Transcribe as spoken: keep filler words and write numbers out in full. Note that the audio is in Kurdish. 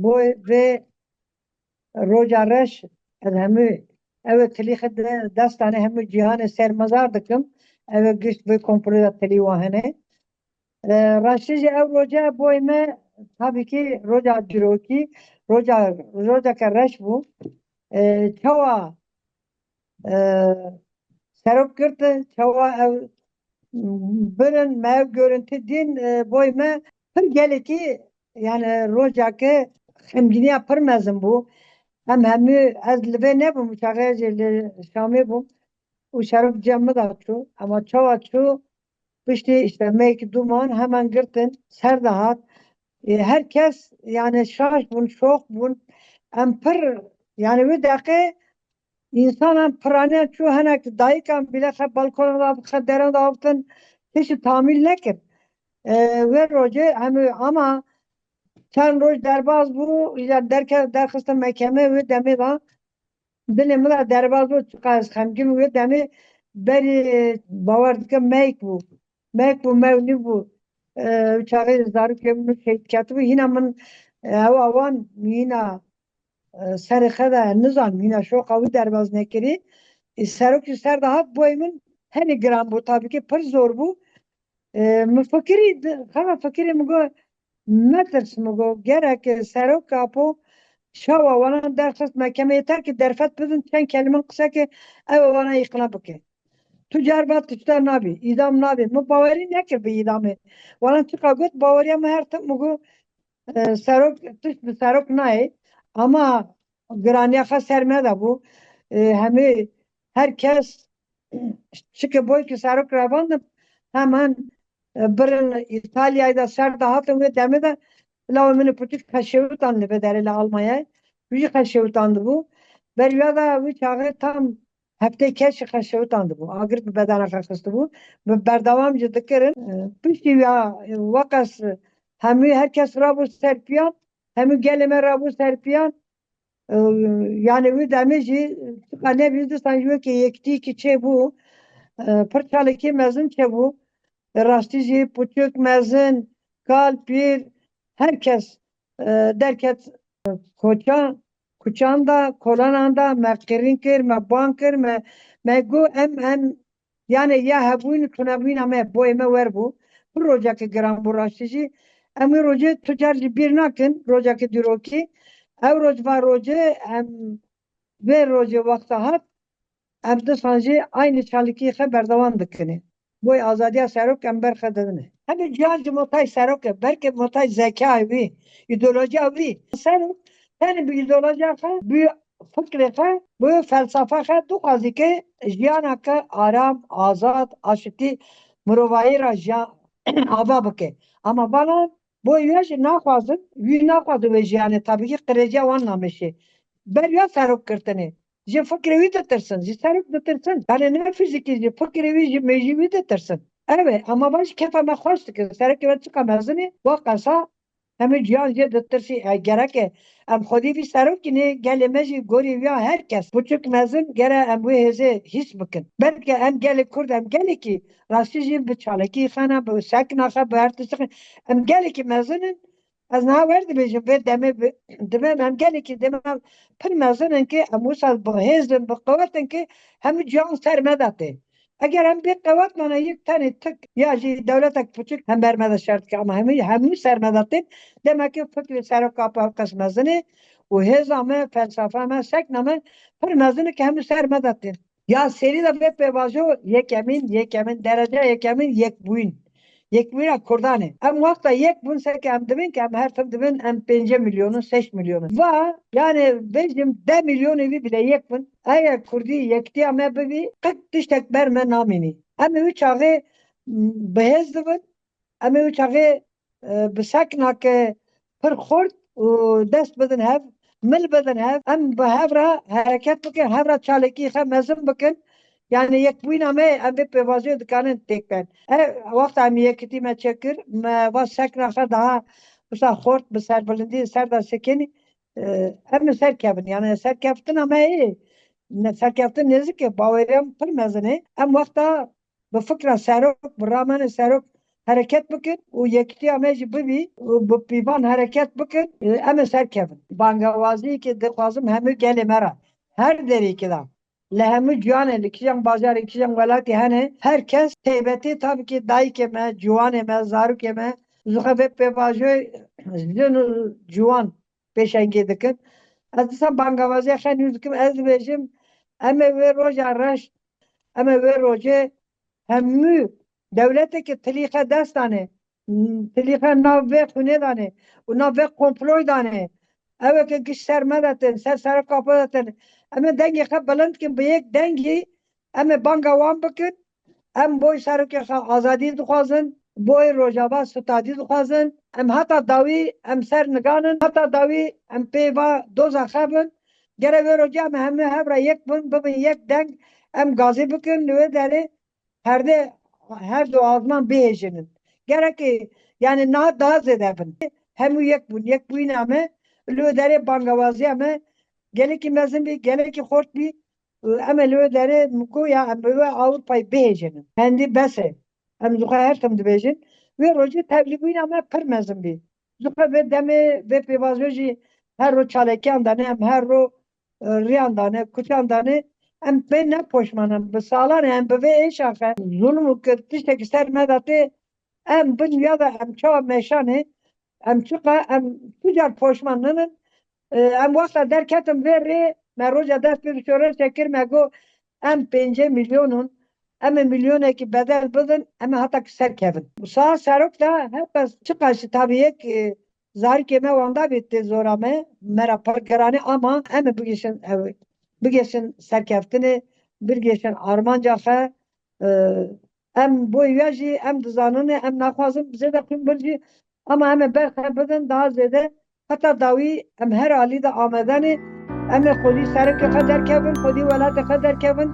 Bo vê roja reş ez hemû ew ê tilî xwe de destanê hemû cîhanê sermezar dikim. Ew ê gişt vê komplo de tilî wan hene. E, raştî jî ew roje boy me tabî kî roja dîrokî, roja, rojeke reş bû. E, çawa, e, serok girtin, çawa ew birin, me ew görüntü dîn, e, boy me pir gelekî, yani rojake xemgîniya pir mezin bû. Em hemû, ez li vê nebûm, çaxê jî li Şamê bûm û şeref cem min de çû. Ema çawa çû, piştî işte meyek dûman hemen girtin, ser de hat. E, her kes yani şaş bûn, şok bûn. Em pir, yani wê deqê însanan piraniyan çû, hinek dayikan bile xe balkona da, xe deran da avtin, tişt tamîl nekir. E, wê rojê hemû ama çend roj derbas bû, ya derke-, derxistin mekeme wê demê da. Dilê min de derbas bû, çiqas xemgîn bû. Wê demê berî, bawer dikim, meyk bû. Meyk bû, mew nî bû. E, çaxê zarokê min şehîd ketibû. Hîna min, e, ew awan hîna, e, serê xwe de nizan, hîna şoqa wî derbas nekirî. E, serokî ser de hat, boy min herî giran bû. Tabî ki pir zor bû. E, min fikirî, xema fikirî min got, metirs, min got, gerek serok Apo çawa wanan derxist mekemeyê, ta ki derfet bidin, çend kelimin qise ke ew wana îqna bike. Tu car va tişta nabî, îdam nabî. Min bawerî nekir bi îdamê. Wanan çiqa got, baweriya min her tim, min got, e, serok, tişt bi serok nayê. Ama giraniya xwe ser me de bû. E, hemî her kes çike boy ki serok revandin, hemen, e, birin Îtalyayê de ser de hatin wê demê de lawê min ê puçik xeşewitan li vê derê li Almanyayê. Wî jî xeşewitan dibû. Beriya de wî çaxê tam heftê kes jî xeşewitan dibû. Agir bi bedena xwe xistibû. Bi berdewam jî dikirin. E, piştî ya, e, weqas, e, hemû her kes rabû ser piyan. Hemû gelê me rabû ser piyan. E, yani wî demê jî çiqa nebî, dîsan jî wekî yekitîkî çêbû, e, pir çalakî mezin çêbû. E, rastî jî puçik, mezin, kal, pîr, her kes, e, derket, e, koça, kuçan da, kolanan da, me qirîn kir, me ban kir, me, me got, em, em, yani ya hebûn û tunebûna me, boyê me wer bû. Pir rojekî giran bû rastî jî. Em wê rojê tu car jî bîr nakin, rojekî dîrokî. Ew roj va rojê, em vê rojê wexta hat, em dîsan jî aynî çalakî xwe berdewam dikinê. Boy azadiya serok em ber xwe didinê. Hemî cihan ji motay serok e, belkî motay zekayê wî, îdeolojiya wî. Serok tenê bi îdeolojiya xwe, bi fikrê xwe, bi felsefa xwe dixwazî ke jiyaneke aram, azad, aşitî, mirovayî ra jiyan ava bike. Ama bana bo ya jî naxwazin, wî naxwazin wê jiyanê, tabî ki qirêciya wan nameşê. Ber ya serok girtinê. Ji fikrê wî ditirsin, ji serok ditirsin. Yani ne fizîkî, ji fikrê wî, ji mêjî wî ditirsin. Ev e, ama van jî kefa me xweş dikin. Serokê we çiqa mezin e, wa qesa hemû cihan jê ditirsî. E, gerek e em xwedî vî serokî ne, gelê me jî gorî wî ya her kes, biçûk mezin, gere em wê hêzê hîs bikin. Belke em gelê Kurd, em gelekî rastî jî bi çalakî xwe ne, bi sekna xwe, bi her tiştê xwe, em gelekî mezin in. Ez niha wer dibêjim, vê demê bi-, dibêm em gelekî dema pir mezin in ki em wisa bi hêz in, bi qewet in ki hemû cihan ser me de tê. Eger em bê qewet mane, yek tenê tik ya jî dewletek piçik hember me de şer dike, ama hemû, hemû ser me de tên. Demek ki fikrê serok Apo ew qas mezin e û hêza me, felsefa me, sekna me pir mezin e ki hemû ser me de tên. Ya serî de vê pêvajo yekemîn, yekemîn derece, yekemîn yekbûyîn. Yekbûyîna Kurdan e. Em wexta yek bûn, seke em dibên ki em her tim dibên em pêncî milyon in, şeş milyon in. Va, yani bêjim deh milyonê wî bile yek bin. Eger Kurdî yekitiya me bibî, qet tiştek ber me namînî. Em ê wî çaxê, m, bi hêz dibin, em ê wî çaxê, e, bi seknake pir xurt û dest bidin hev, mil bidin hev, em bi hev re hereket bikin, hev re çalakî xwe mezin bikin. Yani yekbûyîna me, em vê pêvajoyê dikarin têk ben. E, wexta em yekitî me çêkir, me va sekna xwe daha wisa xurt bi serbilindî ser de sekinî, e, em ê serkevin. Yani serkeftina me ê, ne, serkeftin nêzik e, baweriya min pir mezin e. Em wexta bi fikra serok, bi ramenê serok hereket bikin û yekîtiya me jî bibî û bi pîvan hereket bikin, e, em ê serkevin. Bangewaziyê ke dixwazim hemû gelê me re, her derêkê de, li hemû ciwanê, li kîjan bajarê, kîjan welatê hene, her kes, taybetî tabî ki dayikê me, ciwanê me, zarokê me, ji xwe vê pêvajoyê jin û ciwan pêşengê dikin. Ez dîsa bangewaziya xwe nû dikim, ez dibêjim, em ê wê roja reş, em ê wê rojê hemû dewleteke tilî xwe dest dane, tilî xwe nav vê xwînê dane û nav vê komployê dane. Ew ê ke giş ser me de tên, ser sereka xwe de tên. Em ê dengê xwe bilind kin, bi yek dengî em ê banga wan bikin. Em boy serokê xwe azadî dixwazin, boy Rojava stadî dixwazin. Em heta dawî em ser niganin, heta dawî em pê va doza xwe bin. Gere wê rojê em hemû hev re yek bin, bibin yek deng, em gazî bikin li wê derê. Herdê, her du azman bihêjinin. Gerekê, yani niha daha zêde bin. Hemû yek bûn, yek bûyîna me, li wê derê bangewaziya me gelekî mezin bî, gelekî xort bî. Em ê li wê derê, min got ya, em bi wê Ewropayê bihêjinin. Hindî bes e. Em ji xwe her tim dibêjin. Wê rojê tevlîbûyîna me pir mezin bî. Ji xwe vê demê, vê pêvajoyê jî her ro çalekiyan dane, em her ro, e, riyan dane, kuçan dane. Em pê ne poşman in. Bi salan e em bi vê êşa xwe zulm û kir-, tiştekî ser me de tê, em bin ya da em çawa meşanê, em çiqa, em tu car poşman ninin. E, em wexta derketin vê rê, me roja dest pê bi şoreşê kir, me got, em pêncê milyon in, em ê milyonekî bedel bidin, em ê heta ki serkevin. Saha serok de heta çiqa jî tabî yek, e, zarikê me wenda bê tê zora me, me re pir giran e, ama em ê bigihîşin, ew, bigihîşin serkeftinê, bigihîşin armanca xwe. E, em boy ya jî em dizanin e, em naxwazin zêde xwîn bin jî, ama em ê ber xwe bidin daha zêde. Heta dawî em her alî de amade ne. Em ê xwedî serokê xwe derkevin, xwedî welatê xwe derkevin.